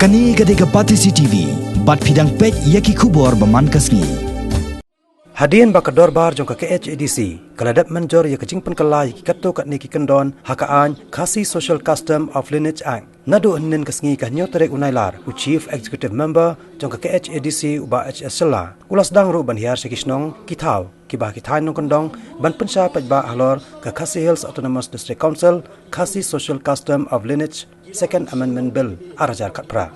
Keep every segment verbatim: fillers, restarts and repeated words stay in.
Kane ka dei ka Batesi T V, bad phi dang peit ïa ki khubor ba man ka sngi. Hadien ba ka dorbar jong ka K H A D C ka la dep mynjur ïa ka jingpynkylla ïa ki katto katne ki kyndon ha ka aiñ Khasi Social Custom of Lineage Act, naduh hynnin ka sngi ka hynñiew tarik u Nailar, u Chief Executive Member jong ka K H A D C u Bah H S Shylla u la sdang ruh ban hiar sha ki shnong, ki thaw, kiba ha ki thaiñ nongkyndong ban pynshai paidbah halor ka Khasi Hills Autonomous District Council Khasi Social Custom of Lineage Second Amendment Bill ar hajar khatphra.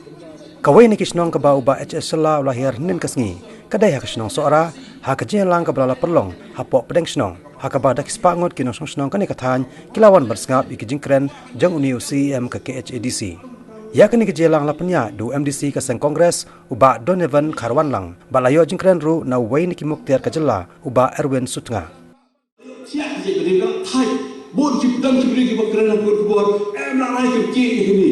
Kawei na ki shnong kaba u Bah H S Shylla u la hiar hynnin ka sngi ka dei ha ka shnong Sohra, ha ka jingïalang kaba la pynlong hapoh pdeng shnong, ha kaba da ki spah ngut ki nongshong shnong kane ka thaiñ ki la wan ban sngap ïa ki jingkren jong une u C E M ka K H A D C. Ïa kane ka jingïalang la pynïaid da u M D C ka seng Congress, u Bah Donovan Kharwanlang, bad la ïoh jingkren ruh na uwei na ki muktiar ka jylla, u Bah Erwin Sutnga. Thiah ki jait bynriew ka la thait. Bun ki dang ki briew kiba kren ha khubor, em, la rai kyrkieh ïa kine.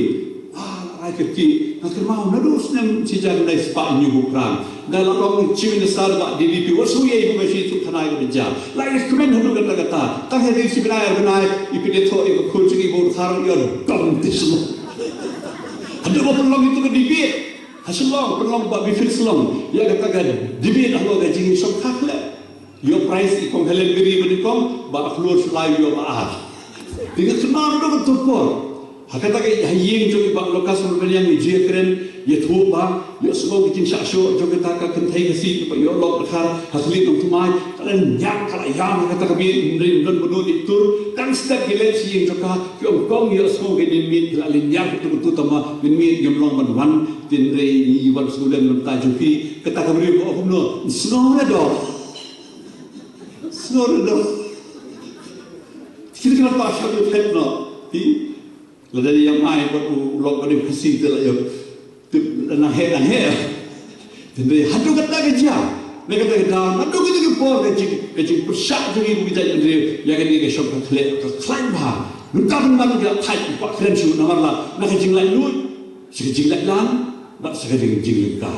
Ah, la rai kyrkieh. Nga kynmaw naduh u snem shi hajar khyndai spah hynñiewphew khyndai, nga la long Chief Minister bad D V P, wat sngew ïa u ba shi tu khana ïa ka bynta. La ïa kmen haduh katta katta. Tang hynriew shi bnai ar bnai, i pynïathoh ïa ka khun jong i bad u khar ïa dom ti shlong. Haduh ba pynlong ïa tu ka debate ha Shillong, pynlong ba bifit Shillong ïa kata ka debate halor ka jingïashong khakhleh. Ïoh prize i kong Helen Mary ba nyngkong, Bah Khlur Shullai ïoh ba ar. Te nga kynmaw naduh kato ka por, ha kata ka, ha ïing jong i Bah Lucas Marbaniang i jingkren, ïathuh ba ïohsngew ki jingshah shoh jong kata ka kynthei Khasi kaba ïoh lok dkhar ha khlieh Nongthymmai, ka la ñiam, ka la ïam ha kata ka miet, ym don ba nud ïa ki tur. Tang step ki leit sha ïing jong ka, ki ong, kong, ïohsngew, kane miet ka la lynñiar katto katne, tangba mynmiet ngim long ban wan, hynrei ngi wan sngewlem na ka bynta jong phi. Kata ka briew ka ong kumno? Sngew re doh. Sngew re doh. Kine ki la pah sha u thep noh. Phi, lada ïa mai bad u lok bad u Khasi te la ïa, te la nang heh, nang heh. Te hynrei haduh katta ka jia, na kata ka daw, haduh katta ka por, ka jing, ka jingpyrshah jong ngi kum ki jaitbynriew ïa kane ka shong khakhleh ka khlaiñ bha. Mynta pynban ki la thait, ki kwah kren shuh, namar la na ka jinglaitluid sha ka jinglait lang bad sha ka jing, jinglyngkar.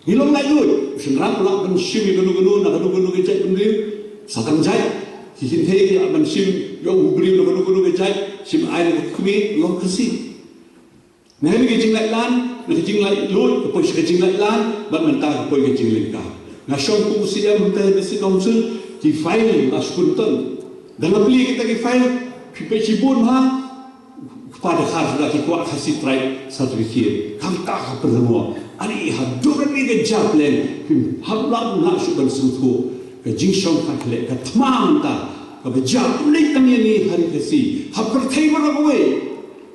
Ngi long laitluid, u shynrang u lah ban shim ïa kano kano na kano kano ka jaitbynriew. Sa tang jait, ki kynthei ki lah ban shim ïa u briew na kano kano ka jait, shim ai na ka kmie, long Khasi. Na kane ka jinglait lang, na ka jinglaitluid ka poi sha ka jinglait lang, bad mynta ka poi ka jinglyngkar. Nga shong kum u C E M mynta ha District Council, ki file la shiphew ton. Da nga plie kita ki file, phi peit shibun ha, kpa dkhar suda ki kwah Khasi Tribe Certificate. Kam kata ka pyrshah mo. Ani haduh kane ka jia pleng, phim hap lah, lah shuh ban sngewthuh ka jingshong khakhleh, ka thma mynta kaba jia, ym dei tang ïa ngi ha ri Khasi, ha pyrthei baroh kawei.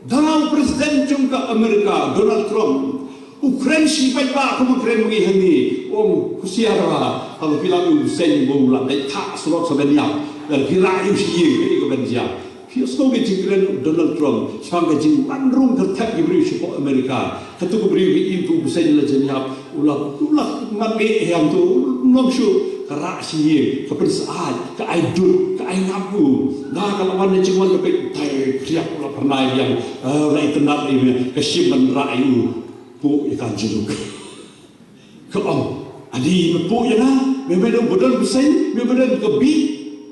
Da u President jong ka America, Donald Trump, u kren shi paidbah kum u kren ma ngi hangne, u ong, husiar bha, haba phi lap ïa u bseiñ ba u la dei thah surok sa ban ïap, lada phi rah ïa u sha ïing, kaei kaban jia. Phi ïohsngew ka jingkren u Donald Trump shaphang ka jingwan rung kyrthep ki briew shapoh America. Kato ka briew ka im, to u bseiñ la jan ïap, u la, u la mat beh ïa u, to u ym long shuh, ka rah sha ïing, ka pynsyaid, ka ai dud, ka ai nap ïa u. Nga ka la wan na jingwan ka peit, tai khriak, u la phyrnai biang, eh, u la itynnad ïa me, ka shim ban rah ïa u. Puh ïa ka jinguk. Ka ong, adi me puh ïa nga, me ba don, ba don bseiñ, me ba don ka bih.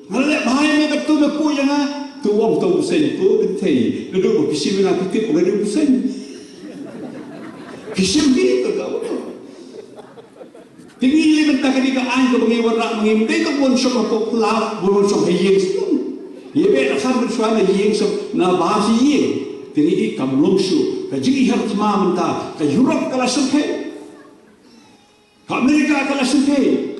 Nga la leh bha ïa me, katto me puh ïa nga. To u ong, to u bseiñ, to kynthei, naduh ba phi shim ïa nga phi tip ba nga dei u bseiñ. Phi shim hi, to ka ong. Te ngi leh mynta kane ka aiñ kaba ngi wanrah ma ngi, ym dei ka ban shong hapoh phyllaw, ban shong ha ïing sdang. Ïa beh la khan ban shong ha ïing sdang, na ba sha ïing. Te ngi i kam long shuh, ka jinghiar thma mynta, ka Europe ka la shyrkhei. Ka America ka la shyrkhei.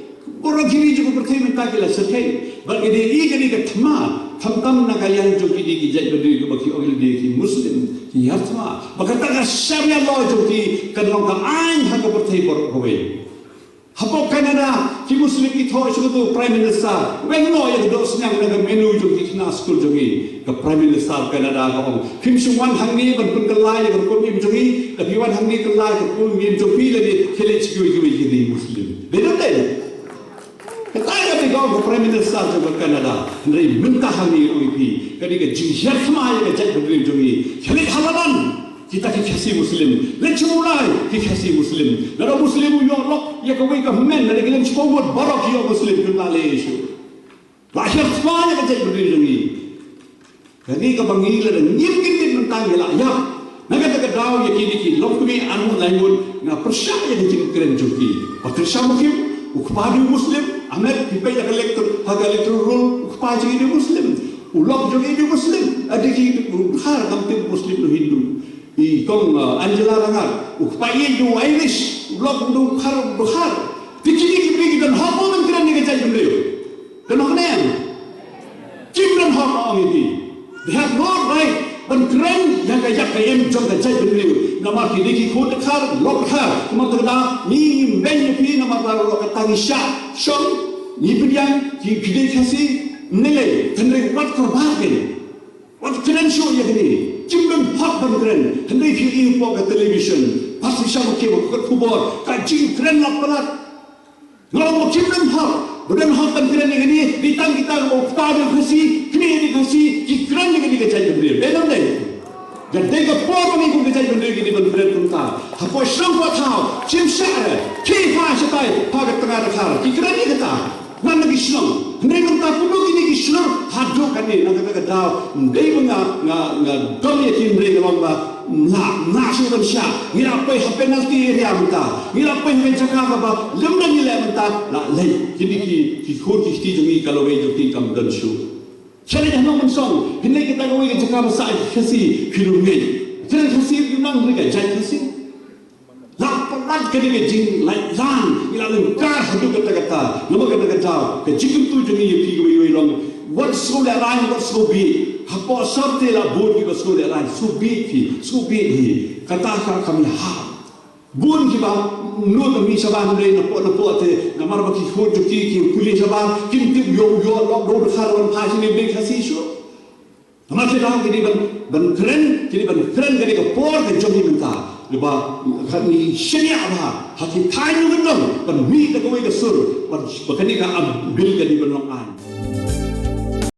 Baroh ki ri jong ka pyrthei mynta ki la shyrkhei. Bad ngi dei i kane ka thma, khamtam na ka liang jong kine ki jaitbynriew kiba ki ong ki dei ki Muslim, ki hiar thma. Ba kata ka Sharia law jong ki kan long ka aiñ ha ka pyrthei baroh kawei. Hapoh Canada, ki Muslim ki thoh sha uto u Prime Minister, weng noh ïa ka dohsniang na ka menu jong ki khynnah skul jong ngi. Ka Prime Minister Canada ka ong, phim shym wan hangne ban pynkylla ïa ka rukom im jong ngi, lada phi wan hangne kylla ïa ka rukom im jong phi, lane khie leit sha kiwei kiwei ki ri Muslim. Dei ne ym dei? Kata ka dei ka ong ka Prime Minister jong ka Canada. Hynrei mynta hangne ngi ong ïa phi, ka dei ka jinghiar thma ïa ka jaitbynriew jong ngi. Khie leit ha Laban, kita ki Khasi Muslim. Leit sha Mawlai, ki Khasi Muslim. Lada u Muslim u ïoh lok ïa kawei ka hynmen, lada ki leng shiphew ngut, baroh ki ïoh Muslim, kynmaw lei shuh. La hiar thma ïa ka jaitbynriew jong ngi. Kane kaba ngi lada ngim kyntait mynta ngi la ïap. Na kata Ka daw ïa kine ki longkmie arngut laingut, nga pyrshah ïa ka jingkren jong ki. Patricia Mukhim, u kpa jong u Muslim, Ahmed, phi peit ïa ka electoral, ha ka electoral roll, u kpa jong i u Muslim. U lok jong i u Muslim, ade ki u Dkhar kam tip Muslim ne Hindu. I kong, uh, Angela Rangad, u kpa i u Irish, u lok u Dkhar, u Dkhar. Te kine ki briew ki don hok ban kren ïa ka jaitbynriew? Don hok ne em? Kim don hok, ong ïa ki. They have no right ban kren ïa ka ïap ka im jong ka jaitbynriew. Namar ki dei ki khun Dkhar, lok Dkhar. Kumta ka daw ngi ngim beiñ ïa phi namar ba lok ka tang ngi shah shong, ngi pdiang, ki, ki dei Khasi, ne lei, hynrei wat kyrpad kein. Wat kren shuh ïa kine. Kim don hok ban kren. Hynrei phi ïohi hapoh ka television, Patricia Mukhim, ka khubor, ka jingkren lap palat. Nga ong ba kim don hok, ba don hok ban kren ïa kane, dei tang kita kiba u kpa dei Khasi, kmie dei Khasi, ki kren ïa kane ka jaitbynriew. Dei ne ym dei? Ka dei ka por ba ngi kum ka jaitbynriew ngi dei ban kren kumta. Hapoh shnong hapoh thaw, shim shah re, khie pha shatai, pha ka tnga Dkhar, ki kren ïa kata. Wan na ki shnong, hynrei kumta kumno kine ki shnong, haduh katne, na kata ka daw, ym dei ba nga, nga, nga don ïa ki, hynrei ka long ba, Nga, nga shu ban shah, ngi la poi ha penalty area mynta, ngi la poi ha ka jaka kaba lym dang ngi leh mynta, la leit, kine ki, ki khun ki kti jong ngi ka lawei jong ki kam don shuh. Sha leit ha Nongmynsong, hynrei kata kawei ka jaka ba sah ïa ki Khasi, phi rung ngeit. Kren Khasi, phi nang hynrei ka jait Khasi. La palat kane ka jinglait lang, ngi la lyngkar haduh katta katta, namar kata ka daw, ka jingkyntu jong ngi ïa phi kawei kawei long, wat sngewlehrain, wat sngewbieit, hapoh sor te la bun kiba sngewlehrain, sngewbieit phi, sngewbieit hi, kata ka kam ïahap. Bun kiba nud ym mih shabar hynrei napoh napoh te, namar ba ki khun jong ki ki pule shabar, kim tip ïoh ïoh lok dei Dkhar wan phai shane bad Khasi shuh. Namar kata ki dei ban, ban kren, ki dei ban kren kane ka por ka jong ngi mynta. Kaba, ka ngi shaniah bha, ha ki thaiñ nongkyndong, ban mih da kawei ka sur, ban, ba kane ka, um, bill ka dei ban long aiñ.